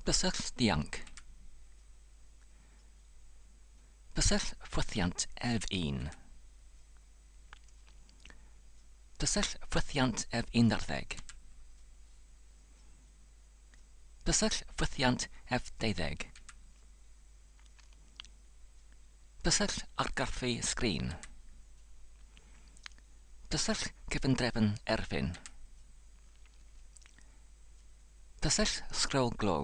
Bysell dianc. Bysell ffwythiant ef un. Bysell ffwythiant ef unarddeg. Bysell ffwythiant ef deuddeg. Bysell argraffu sgrin. Bysell cyfundrefn erfyn. Bysell sgrol glo.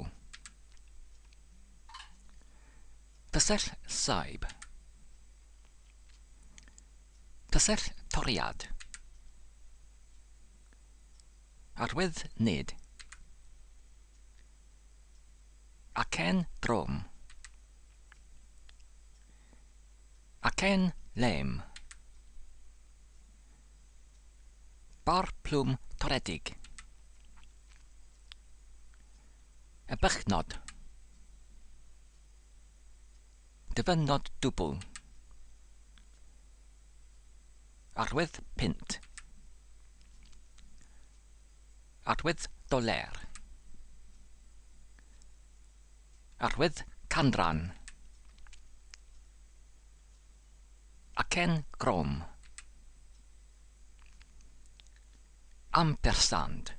Bysell saib. Bysell toriad. Arwydd nid. Acen drwm. Acen lem. Bar plwm toredig. Y bychnod. Dyfynnod dwbl. Arwydd punt. Arwydd doler. Arwydd canran. Acen grom. Ampersand.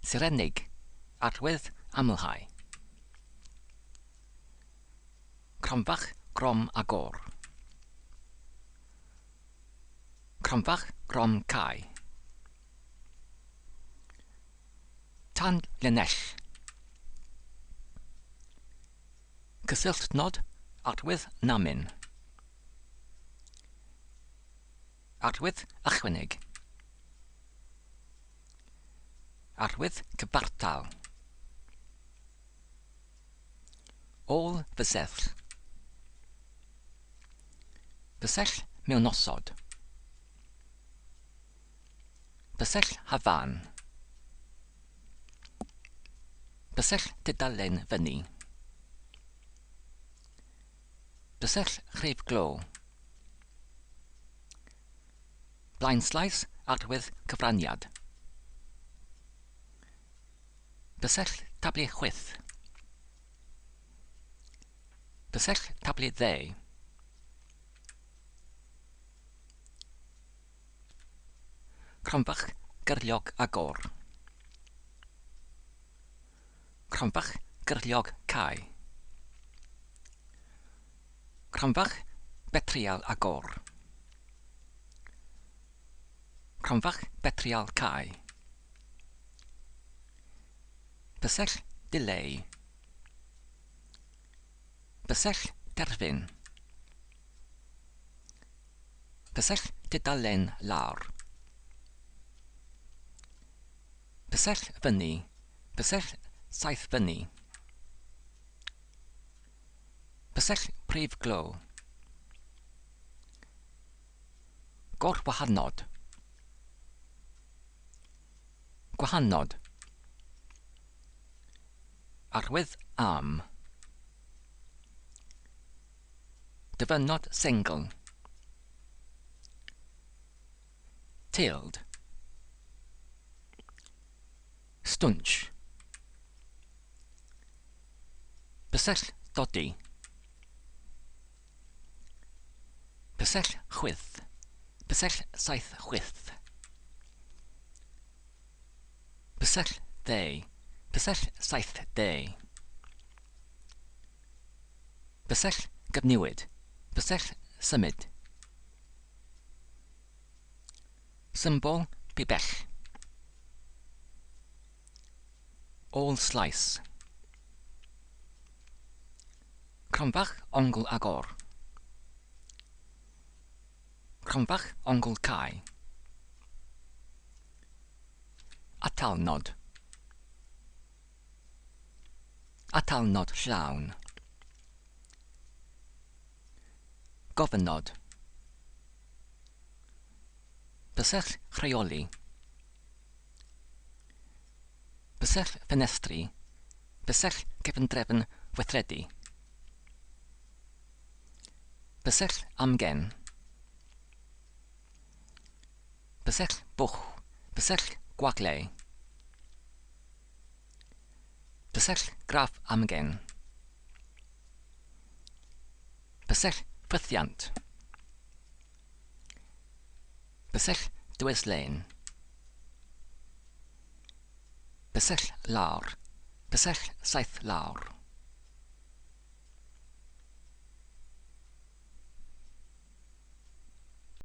Sirenig, arwydd amlhau. Cromfach grom agor. Cromfach grom cau. Tan linell. Cysylltnod arwydd namyn. Arwydd ychwaneg. Arwydd cyfartal. Ôl fysell. Fysell mewnosod. Bysell hafan. Bysell tudalen fyny. Bysell rhif glo. Blaenslaes arwydd cyfraniad. Bysell tablu chwith. Bysell tablu dde. Cromfach gyrliog agor. Cromfach gyrliog cau. Cromfach betrial agor. Cromfach betrial cau. Bysell dileu. Bysell terfyn. Bysell tudalen lawr. Bysell fyny. Bysell saeth fyny. Bysell prif glo. Gorwahanod. Gwahanod. Arwydd am. Dyfynnod sengl. Tilde. Stwnsh. Bysell dodi. Bysell chwith. Bysell saeth chwith. Bysell dde. Bysell saeth dde. Bysell gyfnewid. Bysell symud. Symbol pibell. Ôl slaes. Cromfach ongl agor. Cromfach ongl cau. Atalnod. Atalnod llawn. Gofynnod. Bysell rheoli. Bysell ffenestri. Bysell cefndrefn weithredu. Bysell amgen. Bysell bwch. Bysell gwagle. Bysell graff amgen. Bysell ffythiant. Bysell dywyslen. Bysell lawr. Bysell saithlawr.